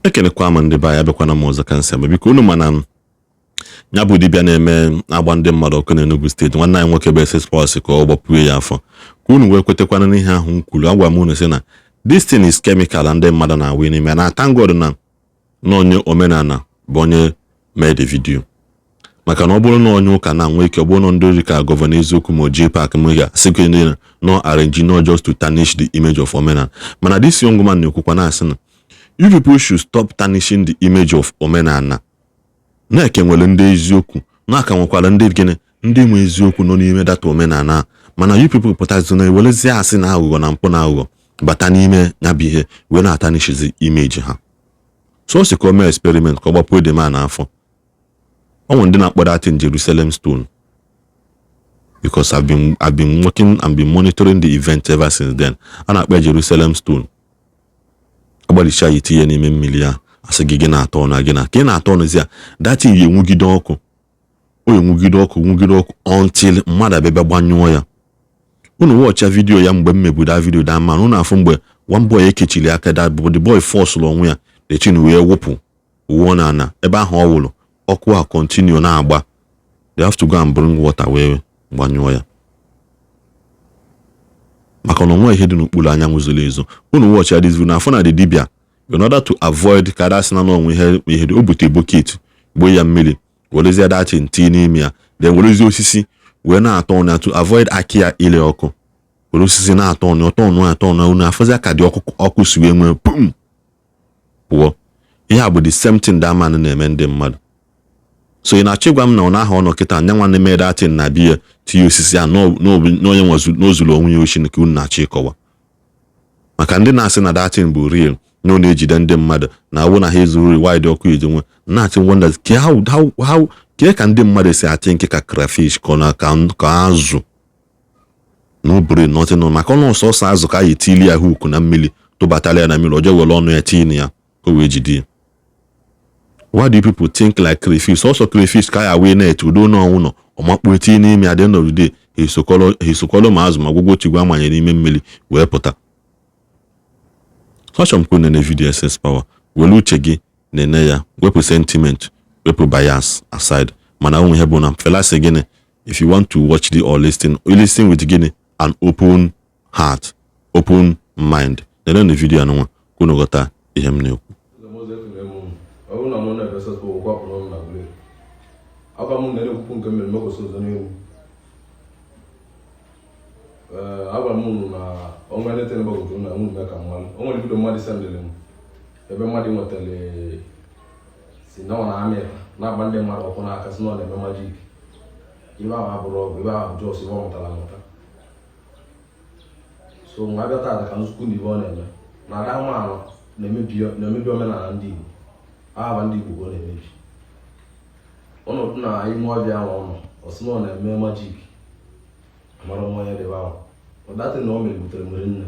Ekenekwa m ndị be anyị. Abịakwana m ọzọ ka nsị ama. Biko, unu mana m ya bụ dibịa na-eme agba ndị mmadụ ọkụ n'Enugu Steeti, nwanne anyị nwoke bụ SS Power, ka ọ gbapue ya afọ, ka unu wee kwetakwana n'ihe ahụ m kwuru. Agwa m unu sị na this thing is chemical ndị mmadụ na-awụ n'ime na. Thank God na onye omenala bụ onye mee the video, maka na ọ bụrụ na onye ụka na-nwe ike, ọ bụrụ na ndị ka Governor Eziokwu ma J Park m ga sịkwa ndị no arrange, no, just to tarnish the image of omenala. Mana this young man na-ekwukwa na-asị na you people should stop tarnishing the image of omenala, na-eke nwere ndị eziokwu, na-aka nwekwara ndị gịnị, ndị nwe eziokwu nọ n'ime data omenala. Mana you people pụtazi na ewerezie asị na aghụghọ na mpụ na aghụghọ bata n'ime ya bụ ihe wee na-atarnishizi image ha. So o si ka o mee experiment ka ọ gbapuo the man afọ. Ọ nwere ndị na-akpọ that in Jerusalem stone, because I've been working and been monitoring the event ever since then. A na-akpọ Jerusalem stone. Agbalicha ya, itinye n'ime mmiri ya, asị gị gị na-atọ ọnụ gị na ka ị na-atọ ọnụzi ya, that thing ya enwugide ọkụ, o enwugide ọkụ, nwugide ọkụ until mmadụ abịa gbanyụọ ya. Unu watcha video ya mgbe m mebuda video da man, unu afụ mgbe one boy ekechiri aka, that but the boy force onwe ya, the thing wee wụpụ wuo na ana ebe ahụ ọ wụrụ. Ọkụ a continue na-agba. They have to go and bring water wee gbanyụọ ya, maka na onwe ihe dị n'okpuru anyanwụ zoro ezo. Unu watch ya this video na afụ na the dibia, in order to avoid ka ada sị na n'onwe ihe ihe dị, o bute bucket, gbuo ya mmiri, werezie datin tii n'ime ya, then werezie osisi wee na-atọ ọnụ ya to avoid aki ya ile ọkụ. Were osisi na-atọ ọnụ, ọtọ ọnụ, atọ ọnụ. Unu afụzi ka dị ọkụ, ọkụ si wee nwee pum pụọ. Ihe a bụ the same thing that man na-eme ndị mmadụ. So ị na-achọ ịgwa m na ọ na-aha ọnụ kịta nya nwanne mee datin na biya tinye osisi a n'onye n'ozuru onwe ya oshi, nke unu na-achọ ịkọwa maka ndị na-asị na datin bụ real, na ọ na-ejide ndị mmadụ na awụ na ha ezuru ori wide ọkụ eji nwe na-achị wonders ke how kee ka ndị mmadụ si atị nke ka crayfish, ka ọ na ka azụ no brain, nothing no, maka ọnụ ọsọsọ azụ ka a etili ya hook na mmiri, tụbatala ya na mmiri, o jee were ọnụ ya tinye ya ka o wee jide ya. Why do you people think like crayfish? Sọsọ crayfish ka ya wee net udo n'ọnwụ nọ ọmakpu etinye n'ime. At the end of the day, ha esokọrọ ma azụ ma gwụgwọ tigwe amanye n'ime mmiri wee pụta. Sọchọ m kwuru, nene video SS Power, were uche gị nene ya, wepụ sentiment, wepụ bias aside. Mana onwe ihe bụ na fela sị gịnị? If you want to watch the or listen, you listen with gịnị? An open heart, open mind. Nene na video anụnwa ka unu ghọta ihe m na-ekwu. Ọ bụrụ na mụ na-ebe SS Power kwapụ n'ọnụ na bule aka m na-ekwukwu nke mere mekwesị ụzọ n'ihu. Ee, agwara m unu na onwe nete gbagwoju na unu mee ka mmalụ. O nwere video mmadụ sendịrị m ebe mmadụ nwetara si na ọ na-amị ịta na-agba ndị mmadụ ọkụ n'aka, si na ọ na-eme magic. Ibe ahụ abụrụ ọgwụ, ibe ahụ bụ just ibe ọ mụtara amụta. So mgbe abịa taata ka nzukọ na ibe ọ na-eme na ada anụmanụ na-emebi omenala ndị Igbo, aha ndị Igbo ka ọ na-emebi. Ọnọdụ na ime ọbịa ahụ ọ nọ, ọ sị na ọ na-eme magic, amara nwa onye debe ahụ ọdatị na o mere butere nwere nne,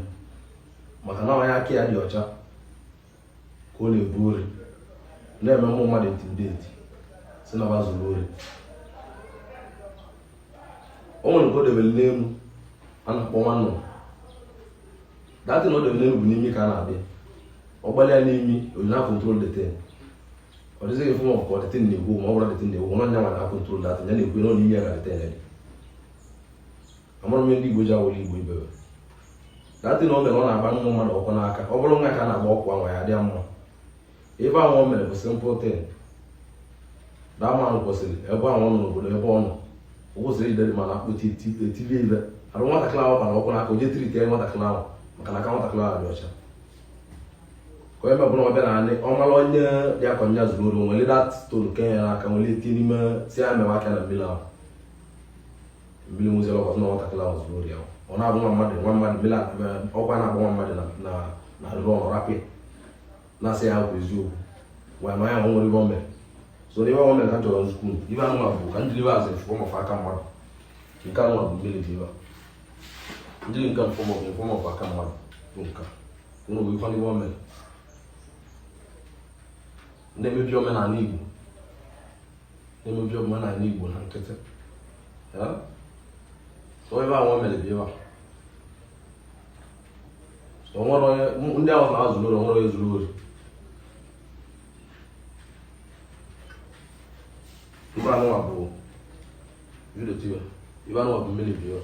maka na onye aka ya dị ọcha ka ọ na-ebu ori na-eme mmụ mmadụ intimidate, si na ba zuru ori. O nwere nke o debere n'elu a na-akpọ nwa nnụnụ. Datin o debere n'elu bụ n'imi ka a na-abịa ọ gbalịa n'imi onye na control the thing. Ọ dịzịghị form of ka ọ the thing na-ekwu, ma ọ bụrụ the thing na-ekwu nwa nya nwa na control that ya na-ekwu na ọ n'imi ya ka the thing dị. Amara m ndị Igbo ji awụli Igbo ibe datin o mere ọ na-agba mmụ mmadụ ọkụ n'aka. Ọ bụrụ nwa ka a na-agba ọkụ ahụ ya dị mma. Ebe ahụ o mere bụ simple thing. That man kwesịrị ebe ahụ ọ nọ n'obodo ebe ọ nọ, o kwesịrị ijide mana akpụti etili ibe arụ nwatakịrị ahụ gbara ọkụ n'aka, o jee treat nwatakịrị ahụ, maka na aka nwatakịrị ahụ dị ọcha. Ka onye mebụrụ ọbịa na anị ọ mara onye dị akọ nya zuru ori, nwere that stone kenye n'aka, nwere etinye n'ime si ya mewe aka na mmiri ahụ, mmiri nwụziere ọkwasị na nwatakịrị ahụ zuru ori ahụ. Ọ na-abụ nwa mmadụ, nwa mmadụ mmiri ọkwa na-agba nwa mmadụ na rụrụ ọrụ rapị na-asị ya bụ eziokwu wee ma ya nwere ibe o mere. So ibe o mere ka m chọrọ nzukọ unu. Ibe anụ bụ ka njiri azụ form of aka mmadụ. Nke anụ bụ mmiri dị ebe a, njiri nke form of aka mmadụ bụ nke unu bụ ife ibe o mere na-emebi omenala Igbo, na-emebi omenala Igbo na nkịtị. So ebe ahụ o mere bụ ebe a. So nwere onye ndị ahụ na-azụrụ ori, nwere onye zuru ori. Ife anụnwa bụ video tiwe, ife anụnwa bụ mmiri bio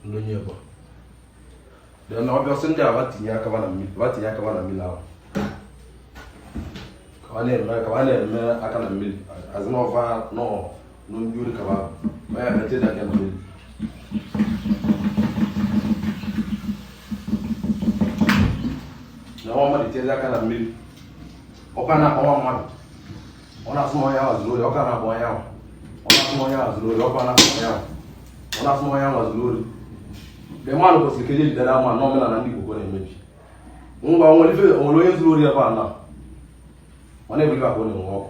ndị onye bụ. Then ọ bịa sị ndị a tinye aka na mmiri, ba tinye aka na mmiri ahụ ka ọ na-eme, ka ọ na-eme aka na mmiri azụ n'ọfa nọ n'obi ori ka ba ya bịa tinye aka na mmiri. Na nwa mmadụ tinye aka na mmiri, ọkwa na-akpọ nwa mmadụ, ọ na-asụ na onye ahụ zuru ori, ọkwa na-akpọ onye ahụ, ọ na-asụ na onye ahụ zuru ori, ọkwa na-akpọ onye ahụ, ọ na-asụ na onye ahụ zuru ori. The man kwesịrị ka eje jidere ama na omenala ndị Igbo na-emebi. Ngwa, onwere ife, onwere onye zuru ori ebe a na ọ na-ebuli aka, ọ na-enwe ọkụ,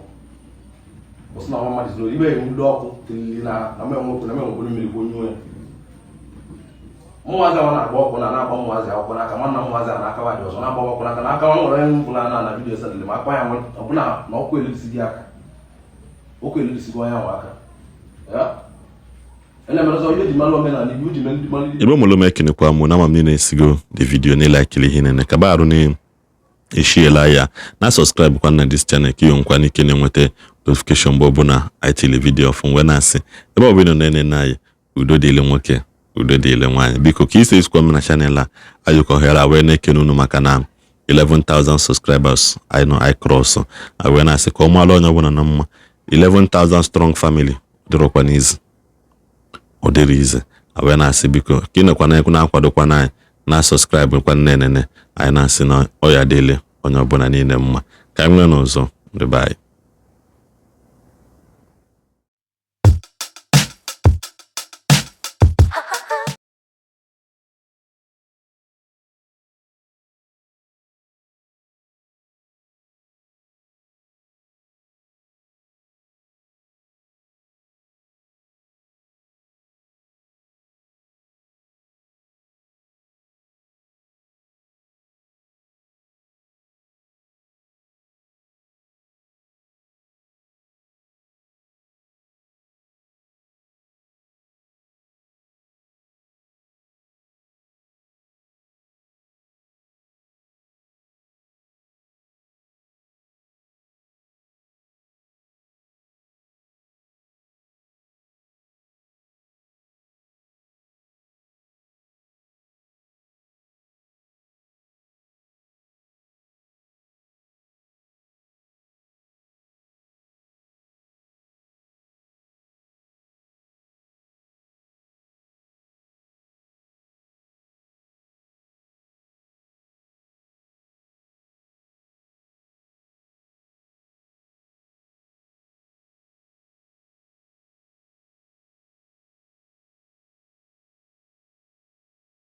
ọ sị na nwa mmadụ zuru ori, ibe enwudo ọkụ tilili na na m enwe ọkụ na m enwekwuru mmiri kwonyuo ya. Ụmụazị ahụ na-agba ọkụ na na-agba ụmụazị akwụkwọ n'aka, nwanna ụmụazị a na-akawa dị ọzọ na-agba ọkụ n'aka na aka. Nwa nwere onye mfụla na na video sendịrị m akwa ya nwere ọbụna na ọkụ elirisi gị aka, ọkụ elirisi gị onye ahụ aka ya. Ebe mụlụ m ekenekwa mụ na ama m niile esigo the video niile akili ihe nene kaba arụ na eshiela ya na subscribe kwa na this channel ka iyo nkwa n'ike na-enweta notification mgbe ọbụla anyị tili video ọfụ. Wee na-asị, ebe ọbụla nọ na-enene anyị, udo dịle nwoke, udo dịle nwaanyị. Biko, ka isi esikwa m na channel a ayụkọghara wee na-ekene unu maka na 11,000 subscribers anyị nọ anyị cross, anyị wee na-asị ka ọ mara onye ọbụla na mma. 11,000 strong family dịrọkwa n'izu, ọ dịrị ize. Wee na-asị, biko, ka ị nọkwa na na-akwadokwa anyị na subscribe kwa nne nene anyị, na-asị na ọ ya dịle onye ọbụla niile mma. Ka anyị nwee n'ụzọ ndị be anyị.